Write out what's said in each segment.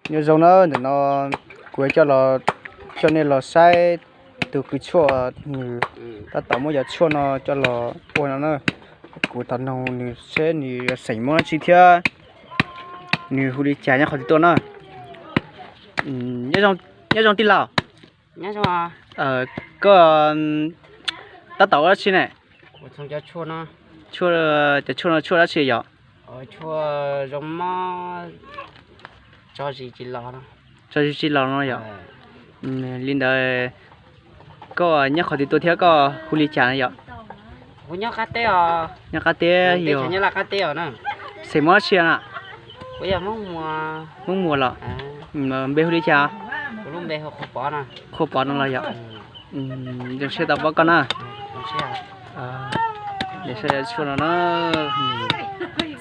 Nyob zoo na, ntawm no kuv coj los, coj nej los saib tus kws tshuaj nws tab tom muab cov tshuaj no coj los ua no na. Kuv tau noog nws seb nws xeem muab dab tsi thiab nws hu li cas nyob qhov twg tuaj na. Nyob zoo tij laug. Koj tab tom ua dab tsi ne? Cov tshuaj no tshuaj dab tsi yom? Tso zis tsis los no yom? Li ntawd koj nyob qhov twg tuaj thiab koj hu li cas no yom? Nyob qab teb yog. Xeem muab dab tsi na? Hmoob Muas los? Npe hu li cas? Qhua Pov no los yom? Zoo siab tau pom koj na. Saib tshuaj no na,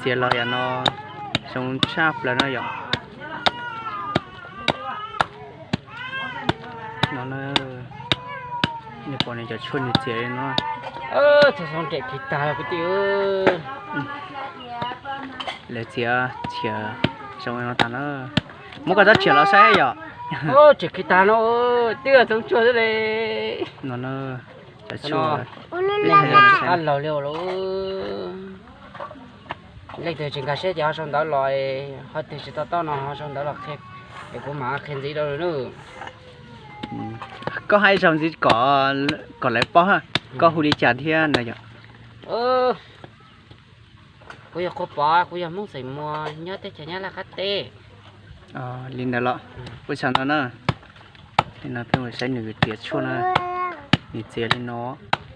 txiav los yam no zoo tshaj plaws no yom. No, nej pom nws cov tshuaj nws txiav li no. Txhob txhob nres kiv tag kwv tij. Lawv txiav tshiav zoo no tag na. Muab koj tsob tshiav los saib yom. Tshiav kiv tag no, twb txhob tsuag xwb li. No, cov tshuaj qab laug li lawm. Leej twg tsis nkag siab ces ho sau ntawv los, ho twg tsis to taub no ho sau ntawv los qhia, es kuv mam qhia ntxiv rau lawm na. Koj hais zog ntxiv kom, kom lawv paub, koj hu li cas thiab na yom? Kuv yog Qhua Pov, kuv yog Hmoob xeem Muas nyob teb chaws Nyab Laj qab teb. Li ntawd los, ua tsaug ntau na. Li no peb mus saib nws txiav tshuaj na, nws txiav li no,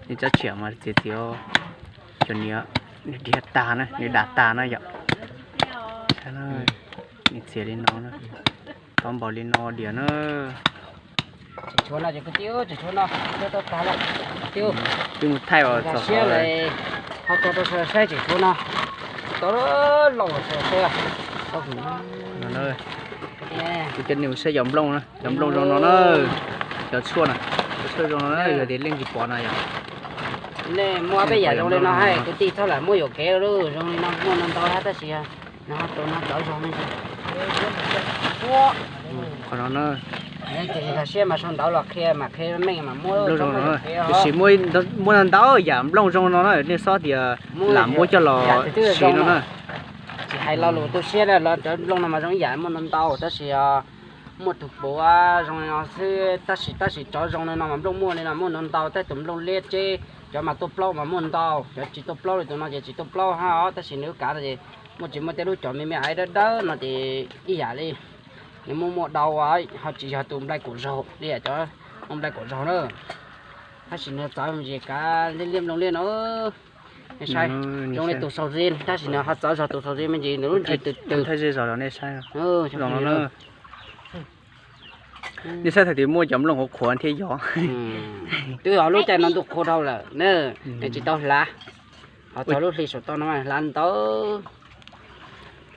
nws tsob tshiav mas txiav txiav, cov niag, nws diav tag na, nws dam tag na yom. Nws txiav li no, tau npaum li no diam na. Tseem tshuav no ces kwv tij, tseem tshuav no, tag lawm. Twb mus thaij os, txog siab lawm, ho tso rau sawv daws saib tseem tshuav no. Tau loj sawv daws saib. Kuv coj nej mus saib cov nplooj, cov nplooj zoo no na. Cov tshuaj na, cov tshuaj zoo no na, yog tias leej twg pom no yog. Nej muaj peb yam zoo li no hais kwv tij txhob lam muaj yuam kev, zoo li no muaj no ntau tab sis no rau no cov zoo me ntsis. Qhov no na, nkag siab mas sau ntawv los qhia mas qhia meej mas muaj, tiam sis muaj ntau yam nplooj zoo no na, nej txhob tias lam muab coj los siv no na. Tsis hais lo lus tu siab, cov nplooj no mas zoo ib yam muaj ntau ntau tab sis muaj tus puav zoo li no xwb, tab sis, tab sis cov zoo li no mas nplooj muaj li no muaj ntau ntau, tej tus nplooj liab tseb, cov mas tuaj plaub mas muaj ntau, cov tsis tuaj plaub li tus no ces tsis tuaj plaub hab, tab sis nws kav no ces muaj tsis muaj tej lub cov me me aiv dawb dawb no ces ib yam li nws muaj muaj dau, ho tsis yog tus nplai kaum zaug li cov nplai kaum zaug na. Tab sis nws txawv me ntsis kav liab liab nplooj liab no. Nej saib, zoo li tus xaus zib tab sis nws ho txawv zog tus xaus zib me ntsis, nws lub ntsis twg twg. Nej saib thaum twg muaj cov nplooj qhuav qhuav thiab yog. Twb yog lub caij no ntuj qhua dhau lawm na, nws tsis tau hlav. Ho txog lub hli saum toj no hlav ntau.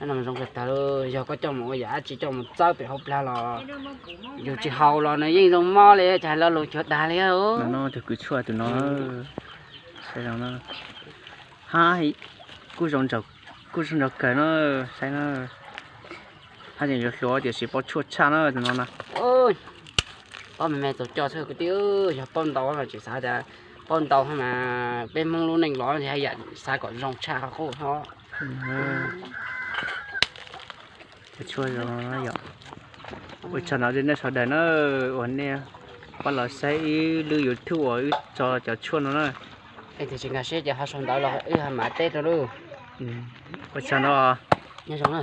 Zoo kawg tag, yog koj coj mus ua yam dab tsi, coj mus txawb pem hauv plag los yus tsis haus los nws yeej zoo mob li, cas hais lo lus cuav tag li. No tus kws tshuaj tus no, saib zoo na. Hab, kuj zoo nraug kawg na, saib na. Hab tseem yuav hluas tiam sis paub tshuaj tshaj na tus no na. Paub me me txaus coj xwb kwv tij, yog paub ntau mas tsis xav tias paub ntau mas peb Hmoob lub neej los haj yam xav kom zoo tshaj qhov qub ho. Tshuaj zoo no yom. Ua tsaug ntau rau nej sawv daws na, uas nej pab los saib ib lub YouTube uas wb tso cov tshuaj no na. Leej twg tsis nkag siab ces ho sau ntawv los wb ho mam teb rau lub. Ua tsaug ntau. Nyob zoo na.